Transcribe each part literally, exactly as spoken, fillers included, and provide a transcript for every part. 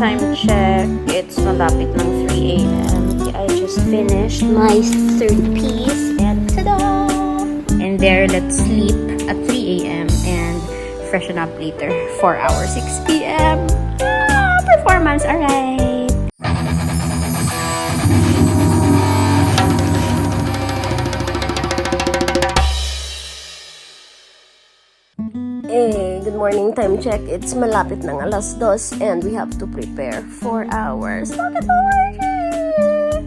Time check, it's malapit ng three a m. I just finished my third piece and tada! And there, let's sleep at three a m and freshen up later. Four hours, six p m. Ah, performance, alright! Eh, good morning, time check. It's malapit ng alas dos and we have to prepare four hours. Look at the weather!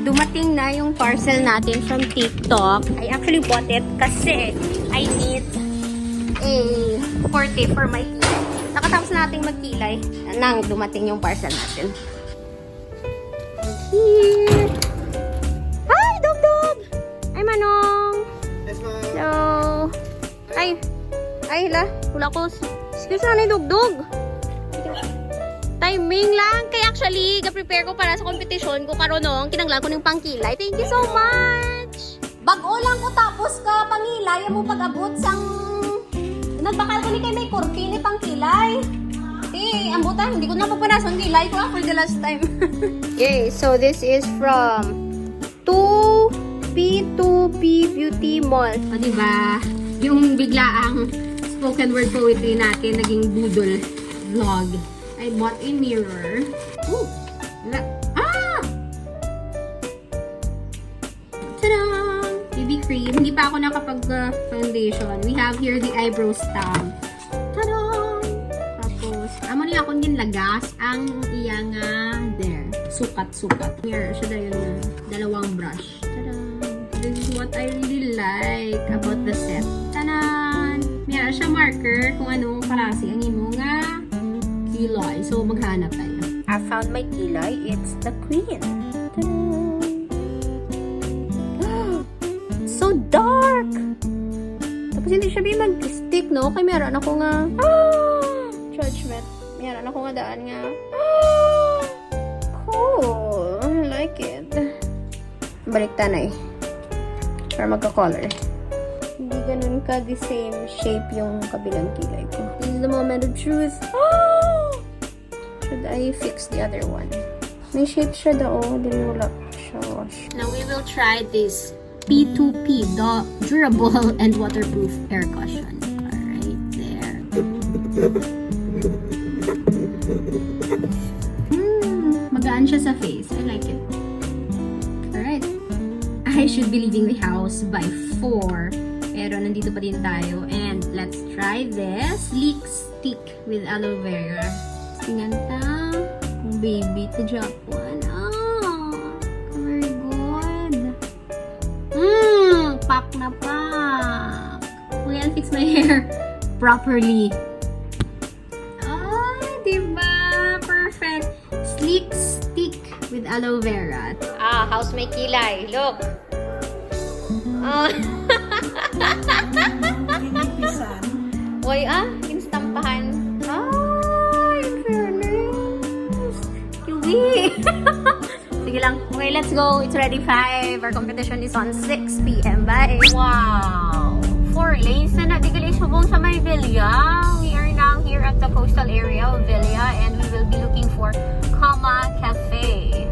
Dumating na yung parcel natin from TikTok. I actually bought it kasi I need a forte for my kilay. Nakatapos na nating magkilay nang dumating yung parcel natin. Here. Hi, Dogdog! Ay, Manong! Yes, ma'am. Hello! Ay, ay, hala. Wala ko. Excuse me, Dugdug. Timing lang. Kaya actually, ga-prepare ko para sa competition ko karon, no? Kinanglan ko ng pangkilay. Thank you so much. Bag-o lang ko tapos ka pangilay mo pag-abot sang nagbakal ko ni kay may kurti ni pangkilay. Eh, ang buta, hindi ko na pagpanasan kilay ko for the last time. Okay, so this is from two P two P Beauty Mall. O, diba? Yung bigla ang spoken word poetry natin, naging doodle vlog. I bought a mirror. Ooh! La ah! Tadang! B B cream. Hindi pa ako nakapag-foundation. We have here the eyebrow stamp. Tadang! Tapos, amo ni akong ginlagas ang iya nga there. Sukat-sukat. Here, siya dayon nga dalawang brush. Tadang! This is what I really like about the set. Tanan! Mira siya marker kung anong klase ang imo nga kilay. So, maghanap tayo. I found my kilay. It's the queen. Tadang! So dark! Tapos hindi siya bi mag-stick, no? Kay meron ako nga, ah! Judgment. Meron ako nga daan nga, ah! Cool. I like it. Balik tanay. Para magka-color. Hindi ganun ka the same shape yung kabilang kilay ko. This is the moment of truth. Ah! Should I fix the other one? May shape siya daw. Dili, wala siya wash. Now we will try this P two P, the durable and waterproof hair cushion. Alright, there. Hmm, magaan siya sa face. I like it. Alright. I should be leaving the house by four. Pero nandito pa din tayo. And let's try this sleek stick with aloe vera. Tingnan ta. Ang baby, the Japan. Ah, very good. Mm, pak na pak. Okay, I'll fix my hair properly. Ay, diba? Perfect. Sleek stick with aloe vera. Ah, how's my kilay? Look. Ah. Ginipisan. Why, ah? Instampahan. Ay, in fairness. Kiwi. Sige lang. Okay, let's go. It's already five. Our competition is on six p m. Bye. Wow. Four lanes na na. Di gali subong sa may Villa. We are now here at the coastal area of Villa and we will be looking for Comma Cafe.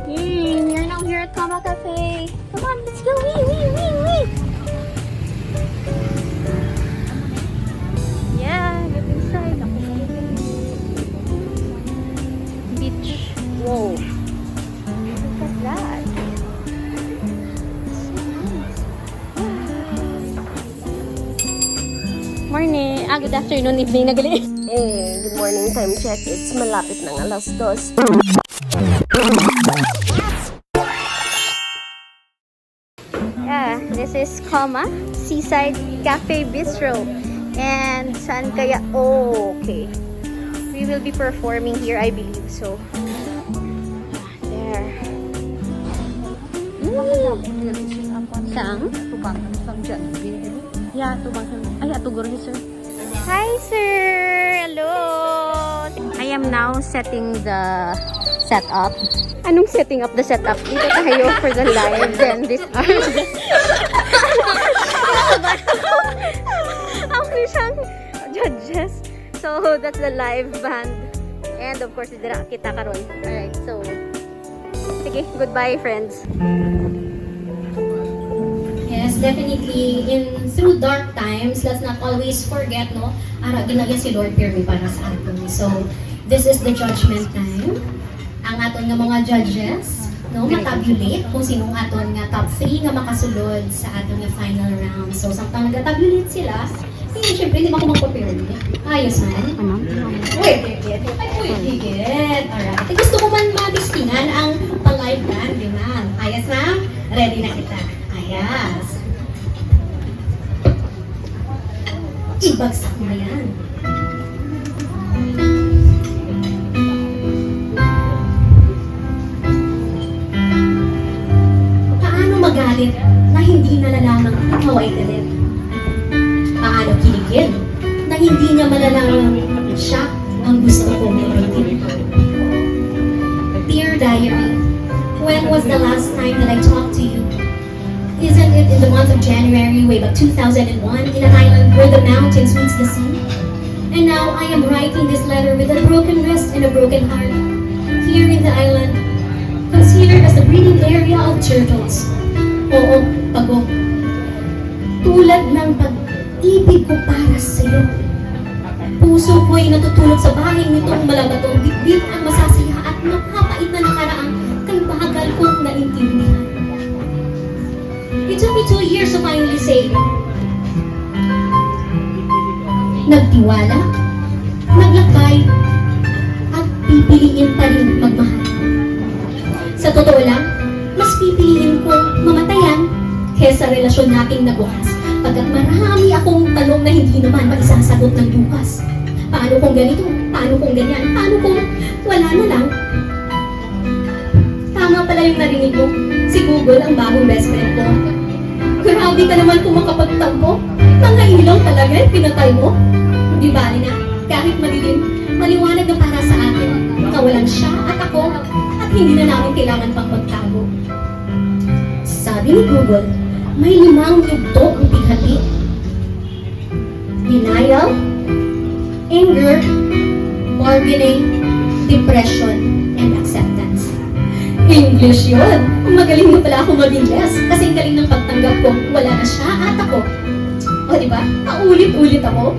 Yay! We are now here at Comma Cafe. Come on, let's go! Wee, wee, wee, wee! Yeah, get inside. Beach. Wow. Look at that. Morning. Ah, good afternoon, evening na gali. Eh, good morning, time check. It's malapit ng alas dos. Yeah, this is Comma Seaside Cafe Bistro. And saan kaya? Oh, okay. We will be performing here, I believe. So, there. Mm. Sang? Tubang sang Jollibee. Yeah, tubang sang, ay, ato guro ni sir. Hi, sir! Hello! I am now setting the setup. Anong setting up the setup? Dito tayo for the live and this are the, That's the live band. And of course, dira kita karon. Alright, so, sige, goodbye, friends. Yes, definitely. In through dark times, let's not always forget, no? Ara ginaya si Lord Perry para sa atin. So, this is the judgment time. Ang aton nga mga judges, no, matabulate kung sinong aton nga top three nga makasulod sa aton nga final round. So, samtang nagatabulate sila, eh, syempre, di man ko magpa-Perry. Ayos man. Ano? Pwede, pwede. Ay, pwede, gid. Alright. Eh, gusto ko man matistingan ang pa-live band, di ba? Ayos, ma'am? Ready na kita. Ayos. Ibagsak mo yan. Paano magalit na hindi nalalamang ikaw ay galit? Paano kiligin na hindi niya malalamang siya ang gusto kong gamitin? Dear Diary, when was the last time that I talked to you? Isn't it in the month of January, way back two thousand one, in an island where the mountains meets the sea? And now I am writing this letter with a broken wrist and a broken heart. Here in the island, considered as the breeding area of turtles. Oo, Pago. Tulad ng pag-ibig ko para sa'yo. Puso ko'y natutulog sa bahay nitong malabatong bitbit ang masasaya at mapapait na nakaraang kaibagal kong naintindihan. It took me two years to finally say, nagtiwala, naglakbay, at pipiliin pa rin magmahal. Sa totoo lang, mas pipiliin kong mamatayan kesa relasyon nating nabukas, pagkat marami akong tanong na hindi naman maisasagot ng bukas. Paano kung ganito? Paano kung ganyan? Paano kung wala na lang? Tama pala yung narinig mo. Si Google ang bagong best friend ko. Grabe ka naman kung makapagtampo. Mga ilaw talaga yung pinatay mo. Di bali na, kahit madilim, maliwanag na para sa atin. Kawalan siya at ako, at hindi na namin kailangan pang magtago. Sabi ni Google, may limang yugto ang pighati. Denial, anger, bargaining, depression, and acceptance. English yun! Magaling na pala ako mag-Ingles kasi ang galing ng pagtanggap ko, wala na siya at ako. O, di ba? Paulit-ulit ako.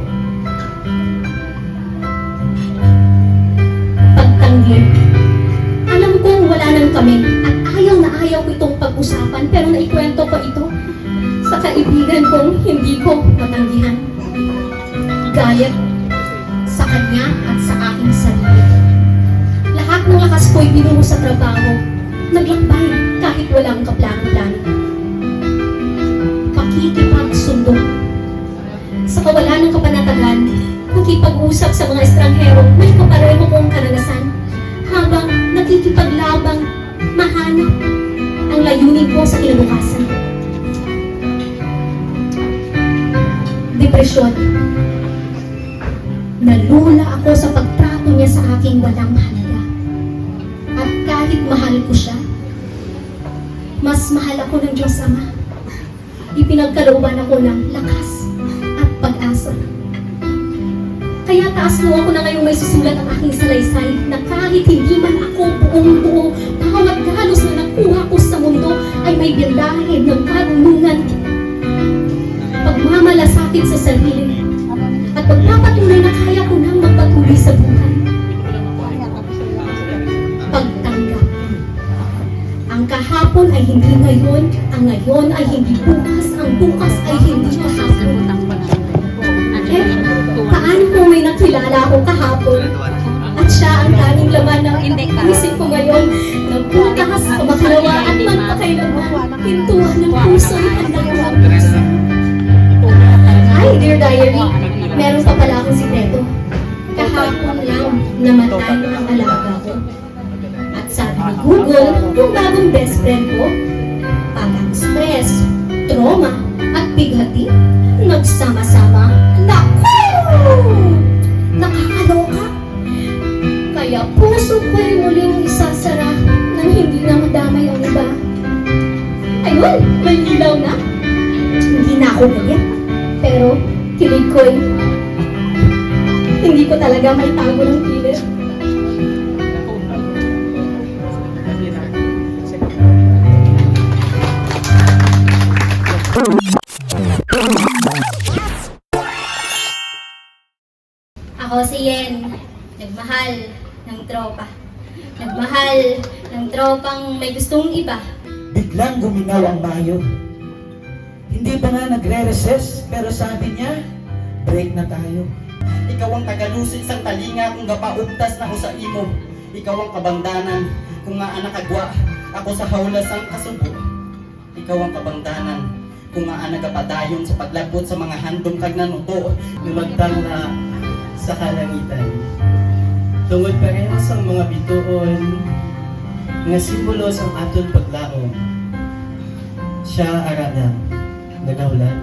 Pagtanggi. Alam kong wala nang kami at ayaw na ayaw ko itong pag-usapan, pero naikwento ko ito sa kaibigan kong hindi ko matanggihan. Galit sa kanya at sa aking sarili. Lahat ng lakas ko'y binuhos sa trabaho. Naglakbay kahit walang kaplano-plano. Pakikipagsundo. Sa kawalan ng kapanatagan, nakipag-usap sa mga estranghero, may kapareho kong karanasan. Habang nakikipaglabang mahanap ang layunin ko sa kinabukasan. Depresyon. Nalula ako sa pagtrato niya sa aking walang halaga. At kahit mahal ko siya, mas mahal ako ng Diyos Ama. Ipinagkalooban ako ng lakas at pag-asa. Kaya taas loob ko na ngayong may susulat ang aking salaysay na kahit hindi man ako buong-buo, bawat galos na nakuha ko sa mundo ay may biyandahid ng karunungan, pagmamalasakit sa sarili, at pagpapatunay na kaya ko nang magpatuloy sa buhay. Pagtanggap. Ang kahapon ay hindi ngayon, ang ngayon ay hindi bukas, ang bukas ay hindi kahapon. Eh, paano kung may nakilala ako kahapon? At siya ang tanging laman ng isip ko ngayon, na bukas, kamakalawa at magpakailanman, pintuan ng puso'y handang mabuksan. Ay, Dear Diary, meron pa pala akong sikreto. Kahapon lang namatay ang alaga ko. At sabi ni Google, yung bagong best friend ko, pag ang stress, trauma, at pighati, nagsama-sama, naku! Nakakaloka! Kaya puso ko'y muling isasara nang hindi na madamay ang iba. Ayun, may ilaw na. Hindi na ako galit. Pero kilig ko'y hindi ko Talaga may tago ng kilid. Ako si Yen, nagmahal ng tropa. Nagmahal ng tropang may gustong iba. Biglang guminaw ang Mayo. Hindi pa nga nagre-recess, pero sabi niya, "Break na tayo." Ikaw ang tagalusi sang talinga kung gapaugtas na ko sa imo. Ikaw ang kabangdanan kung ngaa nakagwa ako sa hawla sang kasubo. Ikaw ang kabangdanan kung ngaa nagapadayon sa paglabot sa mga handom kag nanuto. Lumagtang na sa kalangitan. Tungod pareho sang mga bituon nga simbolo sang aton paglaom. Siya ara na nagahulay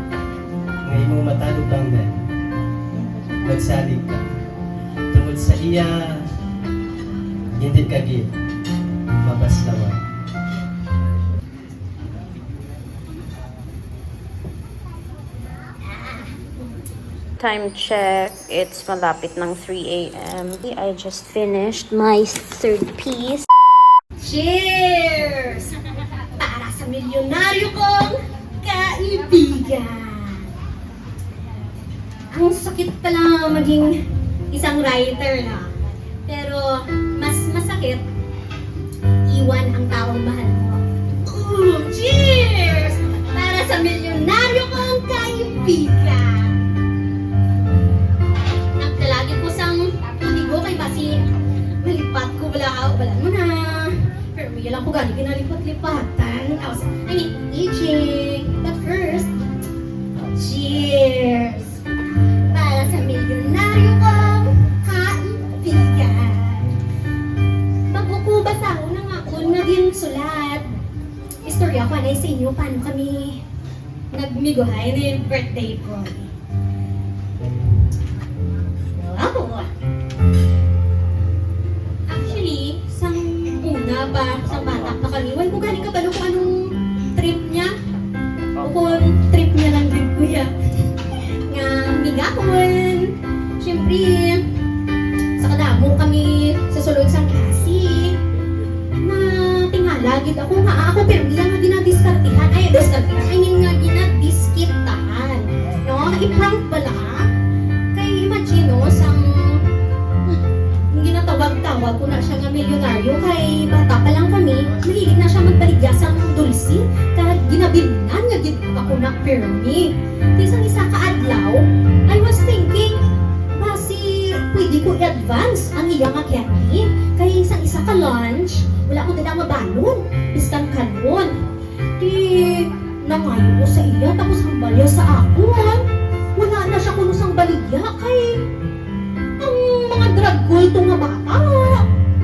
nga imo matalubangan. Magsalig ka. Tungod sa iya, hindi ka gid mapaslawan. Time check, it's malapit ng three a m. I just finished my third piece. Cheers! Para sa milyonaryo kong kaibigan. Ang sakit pala maging isang writer, no? Pero mas masakit iwan ang taong mahal mo. Ooh, cheers! Para sa milyonaryo kong kaibigan. Nagdalagit ko sang tuligo kay basi malipat ko, wala, wala mo na. Pero may lang ko gani ginalipat-lipatan. I was, I mean, aging. But first, cheers! Para sa milyonaryo kong kaibigan. Bago ko basahon ang akon nga ginsulat, istorya ko anay sa inyo paano kami nagmiguhay ni birthday boy. Wow! Actually, sang una pa, sang bata pa kami, wala ko gani kabalo kung anong trip niya. O kung trip niya lang gid, kuya. Nga migahon. Siyempre, sa kadamo kami sa sulod sang klase, natingala gid ako nga ako pirmi ang ginadiskartihan. Ay, diskartihan. I mean nga ginadiskitahan. No? I-prank bala? Kay imagine, no, sang ginatawag-tawag ko na siya nga milyonaryo, kay bata pa lang kami, mahilig na siya magbaligya sang dulce, kag ginabilnan nga gid ako na pirmi. Kay sang isa ka adlaw, I was thinking, basi pwede ko i-advance ang iya nga candy. Kay sang isa ka lunch, wala ko dala nga balon, biskan kanon. Di nangayo ko sa iya, tapos hambal niya sa akon. Wala na siya kuno sang baligya, kay ang mga drug kulto nga bata,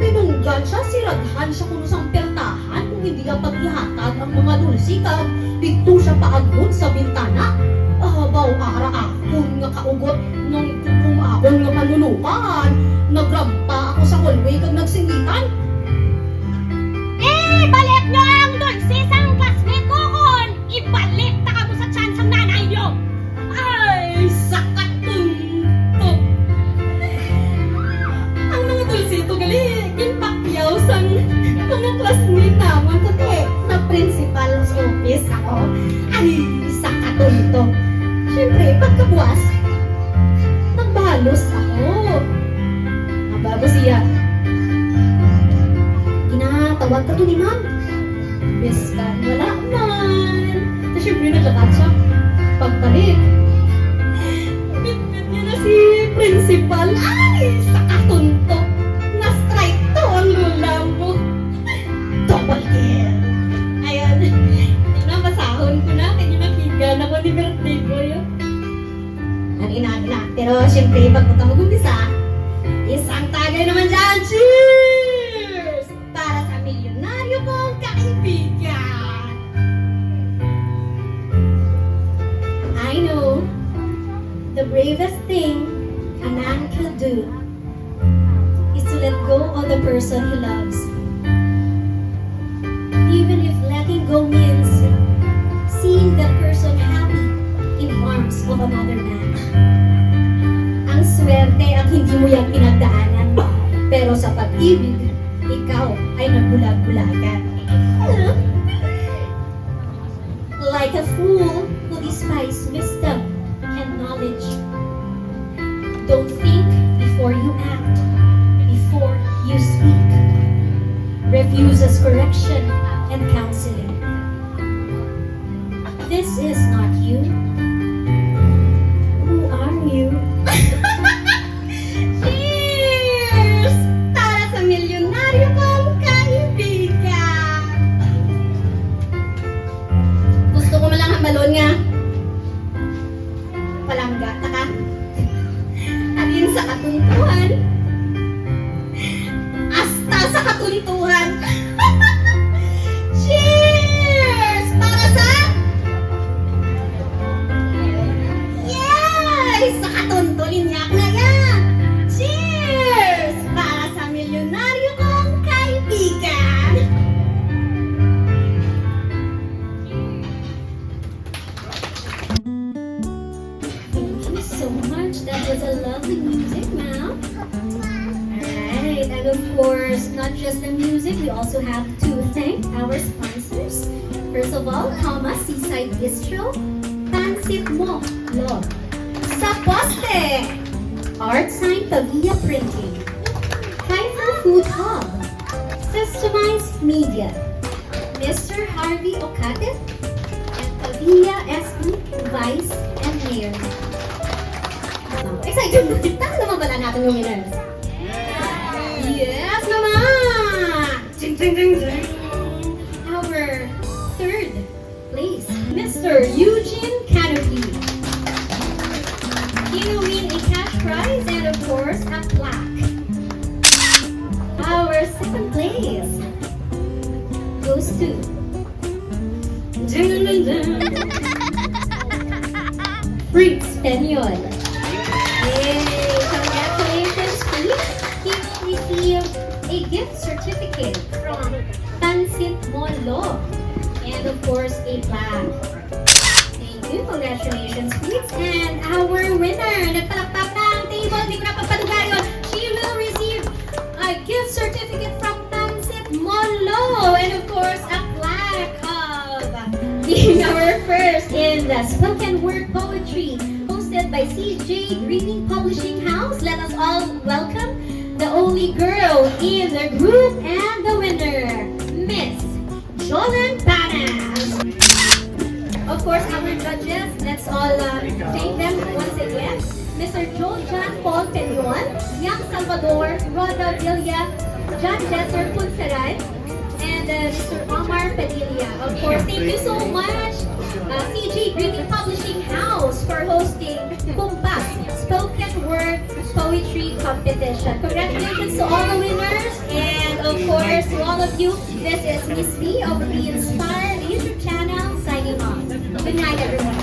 pinunggan siya, siradhan siya kuno sang pertahan kung hindi niya pag-ihatag ang mga dulce, kag didto siya paagod sa bintana. Abaw, ara akon nga kaugot nang kung akon nga panunukan. Nagrampa ako sa hallway kag nagsingitan, "Eh, balik nyo ang dulce sang classmate ko kon ibalik ta kamo sa tiyan sang nanay nyo." Ay, sakatuntok! Ang mga dulce to gali ginpakyaw sang mga classmate namon, kundi na principal's office ako. Ay, sakatuntok! Siyempre, pagkabuas, nagbalos ako. Ang bago siya, "Ginatawag ka to ni ma'am?" Biskan wala man. So, syempre, naglakat siya. Pagbalik, bitbit niya na si principal. Ay, sakatuntok! Na-strike to ang lola mo. Double kill! Ayan. Yan na, basahon ko na. Kaya nakigan ako ni birthday boy, oh. Ano ina, ina. Pero, syempre, bago ta mag-umpisa, isang tagay naman dyan. Cheers! Para sa milyonaryo kong kaibigan. I know the bravest thing a man could do is to let go of the person he loves. Even if letting go means seeing that person happy in arms of another man. Ang swerte ang hindi mo yan Ibig, ikaw ay nagbulag-bulagan. Like a fool who despise wisdom and knowledge. Don't think before you act, before you speak. Refuses correction and counseling. This is not you. Who are you? Cheers! Para sa milyonaryo kong kaibigan! Gusto ko man lang hambalon nga palangga ta ka. Halin sa katuntuhan. Hasta sa katuntuhan. Cheers! Para sa Yay! Sa katunto linya na yan! Cheers! Para sa milyonaryo kong kaibigan! Thank you so much. That was a lovely music, ma'am. Alright, and of course, not just the music, we also have to thank our sponsors. First of all, Thomas Seaside Bistro, Pansit Mo Lo, Sa Poste, Art Sign Pavia Printing, Kaiser Food Hub, Systemize Media, Mister Harvey Ocate, and Pavia S E Vice and Mayor. Excited na kita. Ano ba lang natin yung winners? Yes, mama! Ding, ding, ding, ding. Our third place, Mister Eugene Canopy. He will win a cash prize and, of course, a plaque. Our second place goes to Dun, dun, dun. Fritz Peñol. Yay! Congratulations, Fritz. He will receive a gift certificate from Pansit Molo. And of course, a bag. Thank you. Congratulations, Fritz. And our winner, nagpalakpak na ang table, hindi ko na papalugayon. She will receive a gift certificate from Pansit Molo. And of course, a plaque of being our first in the spoken word poetry, hosted by C J Greeting Publishing House. Let us all welcome the only girl in the group and the winner, Miss Jolan Panas. Of course, our judges, let's all uh, thank them once again. Mister Joe John Paul Peñon, Yang Salvador, Rhoda Villa, John Jesser Punsaran, and uh, Mister Omar Padilla. Of course, thank you so much, uh, C J Greeting Publishing House, for hosting Kumpas Spoken Word Poetry Competition. Congratulations to all the winners, and of course, to all of you. This is Miss B of the Inspire YouTube channel signing off. Good night, everyone.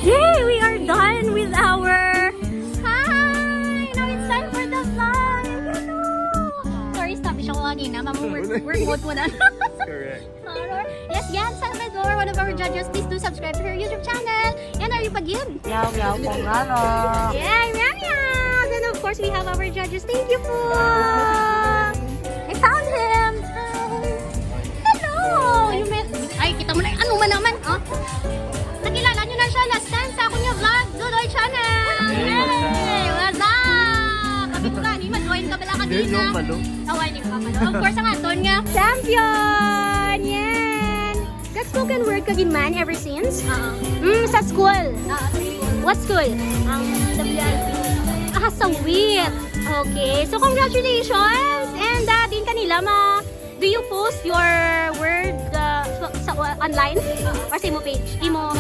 Yay! We are done with our... Hi! Now it's time for the vlog! Hello! Sorry, stop siya ko kanina. Mamu-work, work mode mo na. Correct. Alright. Yes, Yan Salvador, one of our judges. Please do subscribe to her YouTube channel. And are you pa gyud? Meow, meow, kong ano. Yay, meow, meow! Then, of course, we have our judges. Thank you po! I found him! Hi! Hello! You met... Ay, kita mo na. Ano man naman, oh? Nakilala nyo na siya. Last time sa akong vlog, Dudoy Channel! Hey! What's up? Kami ko gani, ma-join ka bala kanina. Hindi, yung balo. Oh, ay, di ko kabalo. Of course, ang aton nga champion! Yan! Nag-spoken word ka gid man ever since? Oo. Mm, sa school? Oo, sa school. What school? Ang W I P. Ah, sa W I P. Okay. So, congratulations! And, uh, din kanila, ma, do you post your word uh, sa, sa online? Or sa imo page? Imo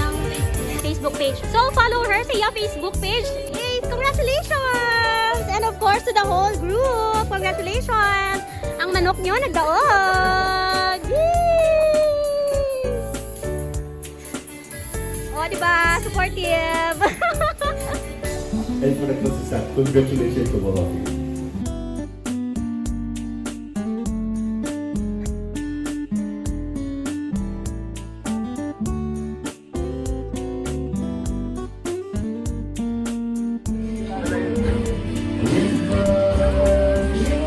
Facebook page. So, follow her sa iya Facebook page. Yay! Congratulations! And of course, to the whole group, congratulations! Ang manok nyo nagdaog! Yay! O, di ba? Supportive! And for the closest, congratulations to all of you.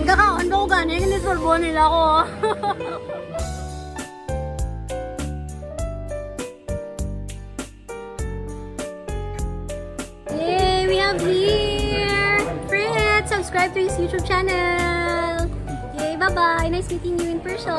Kakaon ba ko gani? Kinisulbo nila ko. Yay! We have here Fritz! Subscribe to his YouTube channel! Yay! Bye-bye! Nice meeting you in person!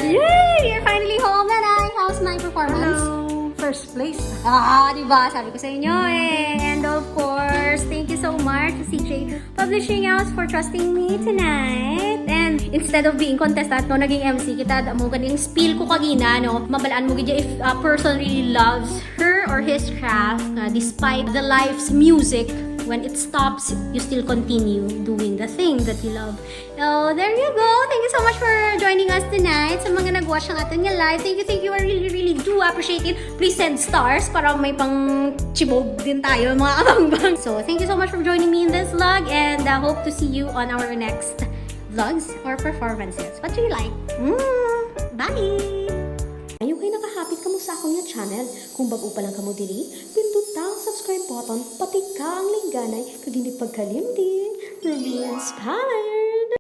Yay! You're finally home, Nanay! How's my performance? Hello! First place. Ah, di ba? Sabi ko sa inyo eh. And of course, thank you so much to C J Publishing House for trusting me tonight. And instead of being contestant, no, naging M C kita. Amo ganing spiel ko kagina, no? Mabalaan mo gid if a person really loves her or his craft, nga despite the life's music, when it stops, you still continue doing the thing that you love. So, there you go. Thank you so much for joining us tonight. Sa mga nag-watch ng aton nga live, thank you, thank you. I really, really do appreciate it. Please send stars para may pang chibog din tayo, mga kabangbang. So, thank you so much for joining me in this vlog, and uh, hope to see you on our next vlogs or performances. What do you like? Mm, bye! Ayo kay nakahapit kamo sa akon nga channel. Kung bag-o pa lang kamo diri, pindot ta ang subscribe button, pati ka ang lingganay, kag hindi pagkalimti. Rumi Inspire!